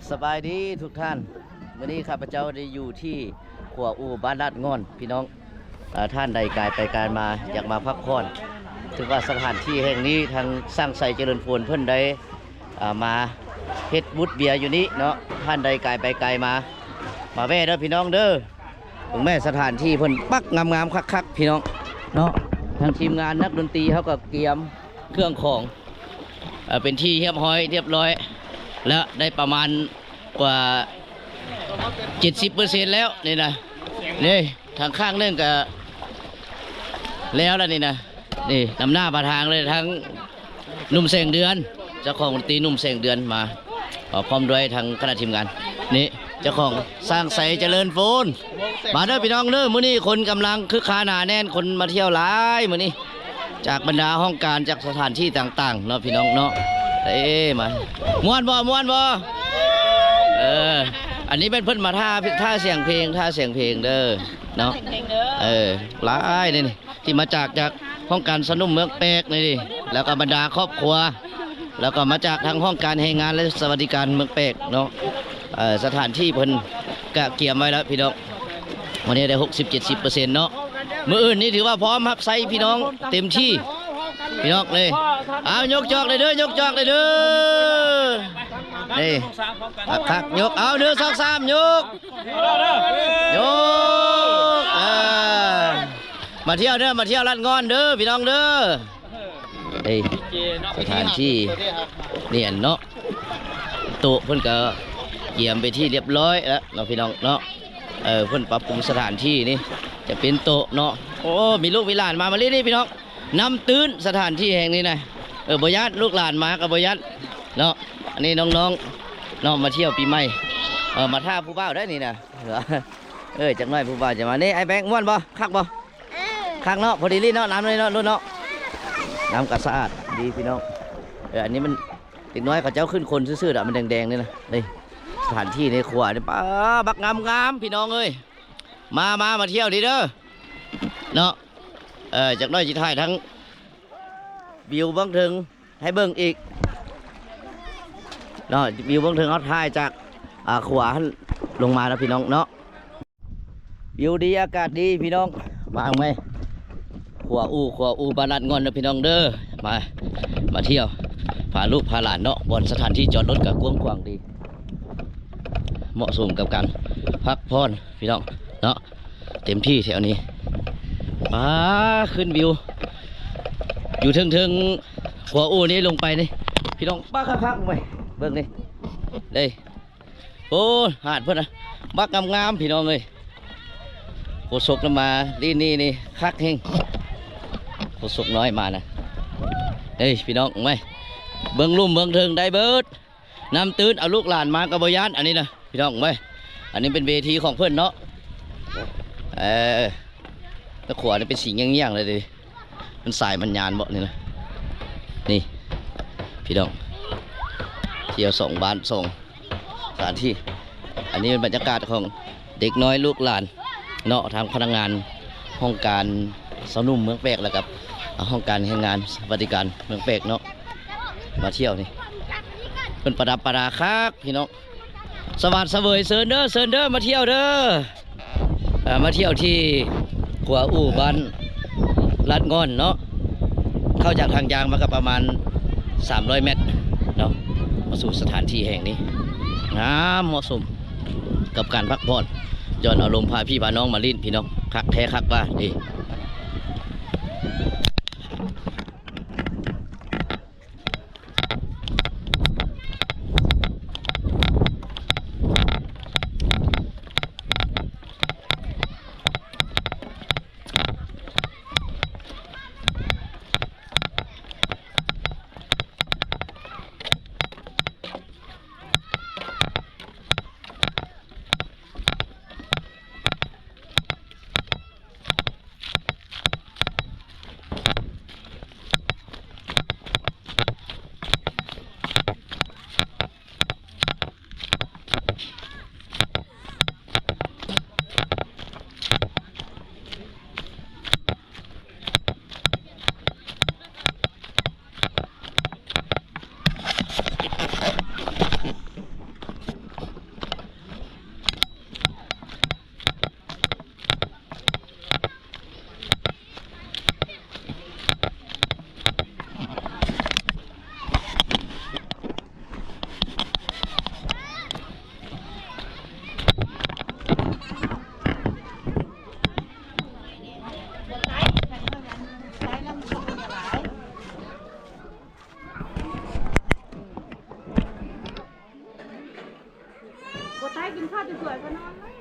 ສະບາຍດີທຸກທ່ານ, ມື້ນີ້ຂ້າພະເຈົ້າໄດ້ຢູ່ທີ່ຂົວອູ່ບ້ານລາດງ່ອນ ພີ່ນ້ອງ. ເອີ ທ່ານໃດກາຍໄປກາຍມາ ຢາກມາພັກຜ່ອນ ຖືວ່າສະຖານທີ່ແຫ່ງນີ້ ທາງຊ່າງໄຊຈະເລີນໂພນເພິ່ນໄດ້ ເອີ ມາເຮັດບູດເບຍຢູ່ນີ້ເນາະ. ທ່ານໃດກາຍໄປກາຍມາ ມາແວ່ເດີພີ່ນ້ອງເດີ. ເບິ່ງແມ້ ສະຖານທີ່ເພິ່ນປັກງາມໆຄັກໆ ພີ່ນ້ອງເນາະ. ທາງທີມງານນັກດົນຕີເຮົາກໍກຽມເຄື່ອງຂອງ ເອີ ເປັນທີ່ຮຽບຮ້ອຍ ຮຽບຮ້ອຍແລ້ວ ໄດ້ປະມານກວ່າເຈັດສິບເປີເຊັນແລ້ວນີ້ນະ. ນີ້ທາງຂ້າງໜຶ່ງກໍແລ້ວລະນີ້ນະ. ນີ້ນຳໜ້າປະທາງເລີຍ ທາງໜຸ່ມແສງເດືອນ ເຈົ້າຂອງດົນຕີໜຸ່ມແສງເດືອນມາ ເອີ ພ້ອມດ້ວຍທາງຄະນະທີມງານ. ນີ້ເຈົ້າຂອງຊ່າງໄຊຈະເລີນໂພນ ມາເດີພີ່ນ້ອງເດີ. ມື້ນີ້ຄົນກຳລັງຄຶກຄາໜາແໜ້ນ ຄົນມາທ່ຽວຫຼາຍມື້ນີ້ ຈາກບັນດາຫ້ອງການ ຈາກສະຖານທີ່ຕ່າງໆເນາະ ພີ່ນ້ອງເນາະ. ເອີ ມາ ມ່ວນບໍ່ ມ່ວນບໍ່? ເອີ ອັນນີ້ແມ່ນເພິ່ນມາຖ້າ ຖ້າສຽງເພງ ຖ້າສຽງເພງເດີເນາະ. ເອີ ຫຼາຍເດ້ນີ້ ທີ່ມາຈາກ ຈາກຫ້ອງການຊາວໜຸ່ມເມືອງແປກນີ້ ແລ້ວກໍບັນດາຄອບຄົວ ແລ້ວກໍມາຈາກທາງຫ້ອງການແຮງງານ ແລະ ສະຫວັດດີການເມືອງແປກເນາະ. ເອີ ສະຖານທີ່ເພິ່ນກະກຽມໄວ້ແລ້ວ ພີ່ນ້ອງ. ວັນນີ້ໄດ້ຫົກສິບ ເຈັດສິບເປີເຊັນເນາະ. ມື້ອື່ນນີ້ຖືວ່າພ້ອມຮັບໃຊ້ພີ່ນ້ອງເຕັມທີ່ ພີ່ນ້ອງເອີຍ. ເອົາ ຍົກຈອກໄດ້ເດີ ຍົກຈອກໄດ້ເດີ. ນີ້ ຄັກໆ ຍົກ ເອົາ ໜຶ່ງ ສອງ ສາມ ຍົກ ຍົກ ເອີ ມາທ່ຽວເດີ ມາທ່ຽວລາດງ່ອນເດີ ພີ່ນ້ອງເດີ. ເອີ ສະຖານທີ່ນີ້ອັນເນາະ ໂຕະເພິ່ນກໍກຽມເປັນທີ່ຮຽບຮ້ອຍແລ້ວເນາະ ພີ່ນ້ອງເນາະ. ເອີ ເພິ່ນປັບປຸງສະຖານທີ່ນີ້ ຈະເປັນໂຕະເນາະ. ໂອ້ ມີລູກມີຫຼານມາ ມາເລີຍນີ້ ພີ່ນ້ອງ. ນ້ຳຕື້ນສະຖານທີ່ແຫ່ງນີ້ນະ ເອີ ບໍ່ຢ້ານ ລູກຫຼານມາກໍບໍ່ຢ້ານເນາະ. ອັນນີ້ນ້ອງໆເນາະ ມາທ່ຽວປີໃໝ່ ເອີ ມາຖ້າຜູ້ບ່າວໄດ້ນີ້ນະ. ເອີ ຈັກໜ້ອຍຜູ້ບ່າວຈະມາ. ນີ້ ອ້າຍແບງ ມ່ວນບໍ່? ຄັກບໍ່? ເອີ ຄັກເນາະ ພໍດີລີເນາະ ນ້ຳນີ້ເນາະ ລຸ້ນເນາະ ນ້ຳກໍສະອາດດີ ພີ່ນ້ອງ. ເອີ ອັນນີ້ມັນ ເດັກນ້ອຍເຂົາເຈົ້າຂຶ້ນຄົນຊື່ໆດອກ ມັນແດງໆນີ້ນະ. ນີ້ ສະຖານທີ່ໃນຂົວນີ້ ປາ ບັກງາມໆ ພີ່ນ້ອງເອີຍ. ມາ ມາ ມາທ່ຽວນີ້ເດີເນາະ. ເອີ ຈັກໜ້ອຍຊິຖ່າຍທັງວິວເບື້ອງເທິງໃຫ້ເບິ່ງອີກເນາະ ວິວເບື້ອງເທິງ ເຮົາຖ່າຍຈາກ ອ່າ ຂົວຫັ້ນລົງມາເນາະ ພີ່ນ້ອງເນາະ. ວິວດີ ອາກາດດີ ພີ່ນ້ອງ. ມາເອົາໄໝ ຂົວອູ່ ຂົວອູ່ບ້ານລາດງ່ອນເດີ ພີ່ນ້ອງເດີ. ມາ ມາທ່ຽວ ພາລູກພາຫຼານເນາະ. ບ່ອນສະຖານທີ່ຈອດລົດກໍກວ້າງຂວາງດີ ເໝາະສົມກັບການພັກຜ່ອນ ພີ່ນ້ອງເນາະ. ເຕັມທີ່ແຖວນີ້ ປາ ຂຶ້ນວິວຢູ່ເທິງໆ ຂົວອູ່ນີ້ລົງໄປນີ້ ພີ່ນ້ອງ. ປາ ຄັກໆ ເບິ່ງນີ້ ເດ້ ໂອ້ ຫາດເພິ່ນນະ ບັກງາມໆ ພີ່ນ້ອງເອີຍ. ໂຄສົກນຳມາລີ້ນີ້ນີ້ ຄັກແຮງ ໂຄສົກນ້ອຍມານະ. ເອີຍ ພີ່ນ້ອງເອີຍ ເບິ່ງລຸ່ມເບິ່ງເທິງໄດ້ເບີດ. ນ້ຳຕື້ນ ເອົາລູກຫຼານມາກໍບໍ່ຢ້ານ ອັນນີ້ນະ ພີ່ນ້ອງເອີຍ. ອັນນີ້ເປັນເວທີຂອງເພິ່ນເນາະ. ເອີ ແລ້ວຂົວນີ້ເປັນສີແງ່ງໆເລີຍເດ ມັນສາຍມັນຍານເບາະນີ້ນະ. ນີ້ ພີ່ນ້ອງ ທ່ຽວສອງບ້ານສອງສະຖານທີ່. ອັນນີ້ເປັນບັນຍາກາດຂອງເດັກນ້ອຍລູກຫຼານ ເນາະ ທາງພະນັກງານຫ້ອງການຊາວໜຸ່ມເມືອງແປກ ແລ້ວກັບຫ້ອງການແຮງງານສະຫວັດດີການເມືອງແປກເນາະ. ມາທ່ຽວນີ້ ເພິ່ນປະດັບປະດາຄັກ ພີ່ນ້ອງ ສະຫວາດສະເຫວີຍ. ເຊີນເດີ ເຊີນເດີ ມາທ່ຽວເດີ ເອີ ມາທ່ຽວທີ່ຂົວອູ່ບ້ານລາດງ່ອນເນາະ. ເຂົ້າຈາກທາງຢາງມາກໍປະມານສາມຮ້ອຍແມັດເນາະ ມາສູ່ສະຖານທີ່ແຫ່ງນີ້ ງາມ ເໝາະສົມ ກັບການພັກຜ່ອນ ຢ່ອນອາລົມ ພາພີ່ພານ້ອງມາຫຼິ້ນ ພີ່ນ້ອງ ຄັກແທ້ຄັກວ່າເດ້. ບໍ່ໄດ້ກິນເຂົ້າຈົນສວຍກໍນອນແລ້ວ.